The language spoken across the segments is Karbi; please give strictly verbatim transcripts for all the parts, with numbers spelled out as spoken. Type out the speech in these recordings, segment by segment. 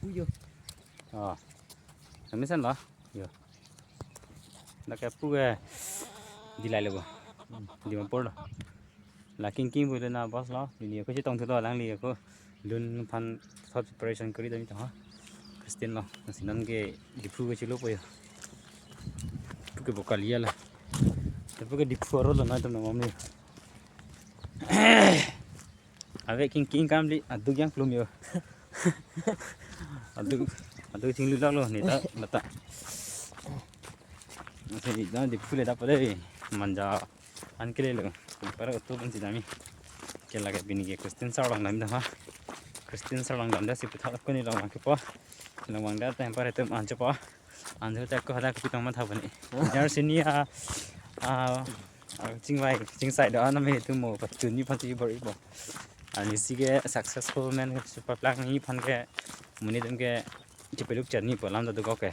Yo. Oh. Kami san lo. Yo. Dak ke pu ke Dillai lo bo. Dimapur lo. La Kingking pu lo na boss lo. Ini ako chetong thu lo alangli ako lun aphan thot preparation kori dam tang ha. Christian lo. Lasi non ke Diphu ke chelo po yo. Pu ke Bokalia la. Pu ke Diphu aro lo na itum na mami. Ave Kingking kam li aduk yang plum yo. Aduk, aduk chinglu lak lo ni ta, na ta. Lasi dak Diphu le dak pade manja an kele lo. Para utu kan si dami. Ke lake pini ke Christian sar lang dam da ha. Christian sar lang dam da si puthot ako ni lang lang ke po. Lang lang da ta para itum an chepo. Anjo tak ko hadak pitong matha bani. Jar sini a, a, a, chingvai, chingsai do anam he tu mo pachun ni phan si bor ipo. Ani si ke successful man ke super plan ni phan ke monit atum ke chepeduk chani po lam da do ke.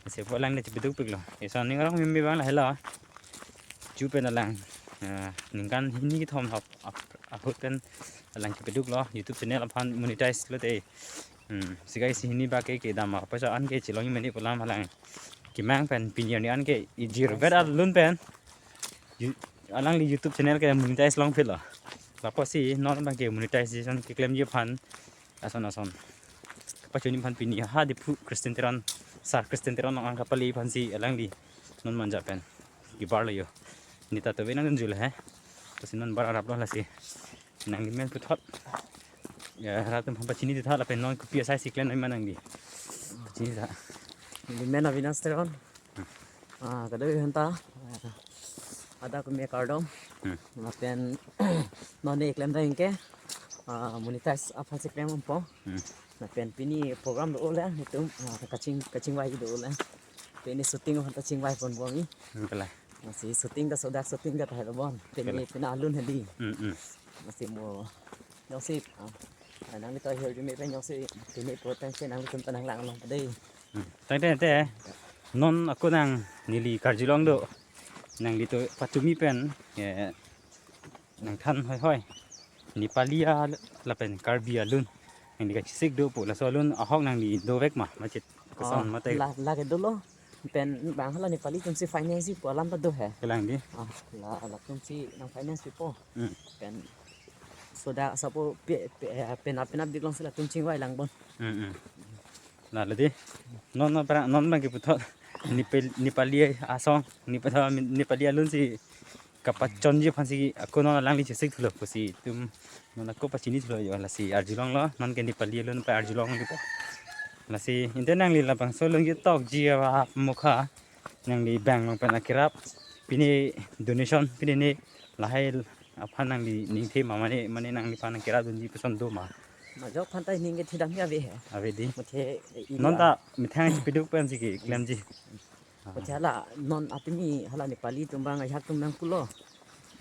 Se po lang de chepeduk pik lo. Esa ning arong mimi bang la hela. Chu pen alang. Ah, ningkan hini kethom hap ap ahut pen alang chepeduk lo YouTube channel aphan monetize lo te. Hmm, sikai si hini ba ke kedam a paisa an ke chelong meni pu lam alang. Kemang pen pini arni an ke ijir vet alun pen. Yu-, alangli YouTube channel ke monetize long phit lo. Lapusi non abang ke monetization keklemji aphan ason ason kapachunji aphan pini ha Diphu Christian Teron, Sir Christian Teron along kapale aphan si alangli non manja pen kebar lo yo. Neta to ve nang jul he. Lasi non bar arap lo lasi. Nangli men puthot. Ya, rat atum aphan pachini tha lapen non kopi asai si klem nai ma nangli. Pachini tha. Neli men Avinash Teron. Ah, kadokave aphanta. Ah, hadak keme kardom. Hmm. Lapen non ne klem dam ke. Ah, monetize aphan si klem po. Hmm. Lapen pini program do le itum, ah, kaching, kachingvai do le. Pini shooting aphanta chingvai pon bom ni. Hmm, pala. Lasi shooting ta sodak shooting ta tahai lo bon. Pini, pala, pini alun hadi. Hmm, hmm. Lasi mo. Jongsi, ah, nangli to hirjume pen jongsi pini program si nanglitum ta nang lang long dei. Hmm. Tang te te. Non ako nang neli karjulong do. Nangli to pachumi pen, eh, nangthan hoi hoi. Nepali a lapen Karbi alun. Nangli kachesik do po laso alun ahok nangli dovek ma, machit koson, ah, mate. La, lake dolo. Pen bang hala Nepali atum si finance po alam ta do he. Kelang di. Ah, la, latum si nang finance po. Hmm. Pen sodak sapo pe, pe, eh, penap penap dik long si latum chingvai lang bon. Hmm, hmm. La, la di. Non, non, para, non bang ke puthot. Nepal, Nepali asong, Nepal, Nepali alun si kapachonji aphan si ako non alangli chesik thulo pusi itum non ako pachini thulo yo lasi arjulong lo non ke Nepali alun pa arjulong lipo. Lasi inte nangli labangso alun ketokji a mukha nangli bang long pen akerap pini donation pini ne lahai aphan nangli ningthe ma mane mane nangliphan kerap dunji puson do ma. Majok aphanta ning kethidam ya ave he. Ave di. Muthe non ta methang chepeduk pen si keklemji. Muthe hala non apini hala Nepali atum bang ajak atum nang pulo.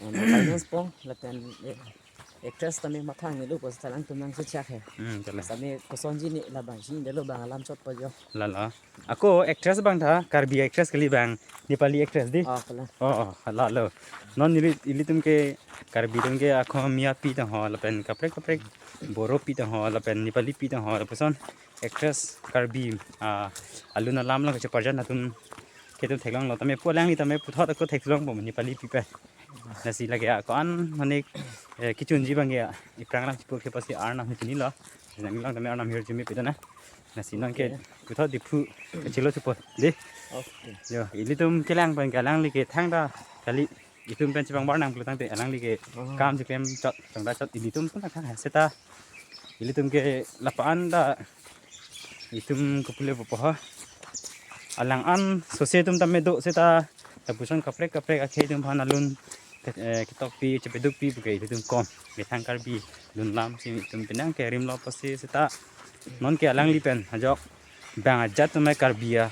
Eh, finance po lapen, eh, actress tame mathang ni lo pos talang atum nang suchak he. Hmm, tala. Tame kosonji ni labangji delo bang alam chot po jo. La la. Ako actress bang tha, Karbi actress kali bang, Nepali actress di. Oh, kala. Oh, oh, la lo. Non ili, ilitum ke Karbi atum ke ako Miya pi tang ho lapen kaprek kaprek Boro pi tang ho lapen Nepali pi tang ho lapuson actress Karbi, ah, alun alam lo kacheparjan atum ketum theklong lo tame pu alangli tame puthot ako theklong bom Nepali pi pe. Lasi lake ako an mane, eh, kechunji bang ya iprang alam chipur ke pasi arnam hini lo. Nang lang tame arnam hirjume pitana. Lasi non ke puthot Diphu kachelo chipur. Di. Okay. Yo, ilitum kelang pen ke alangli ke thangta kali itum pen chibang bar nang pulo tangte alangli ke, oh, kam chiklem chot, chongda chot ilitum pun akhang ha seta. Ilitum ke lapu-an ta itum kopule popo ha. Alang an sose atum tame do seta lapuson kaprek kaprek akhei atum aphan alun ke-, eh, ketokpi chepedukpi puke itum kom. Methang Karbi lun lam si itum penang kerim lo pasi seta. Non ke alangli pen ajok bang ajat atum Karbi a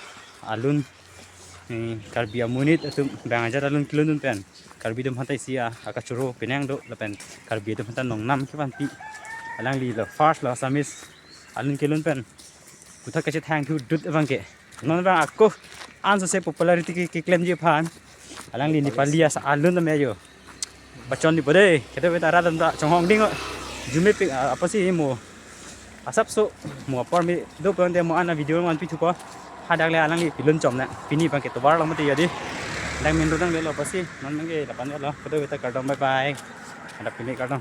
alun, eh, Karbi amonit atum bang ajat alun kelun dun pen Karbi atum aphan ta isi a akachoro penang do lapen Karbi atum aphan ta nongnam kevanpi alangli lo first lo Assamese alun kelun pen puthot kachethang thu dut abang ke non bang ako ansose popularity ke, keklemji aphan alangli Nepali asa alun tame yo. Pachonji po de, kedo beta rat atum ta chonghong ding o. Arjume pik, ah, apotsi mo. Asapso mo apor me do pon te mo an avideo vanpithupo. Hadak le alangli pilun chom na. Pini abang ke tovar lang mati ya dei. Dak main road nanglelo apotsi non abang ke lapu-an lo. Kadokave ta kardom, bye bye. Hadak pini kardom.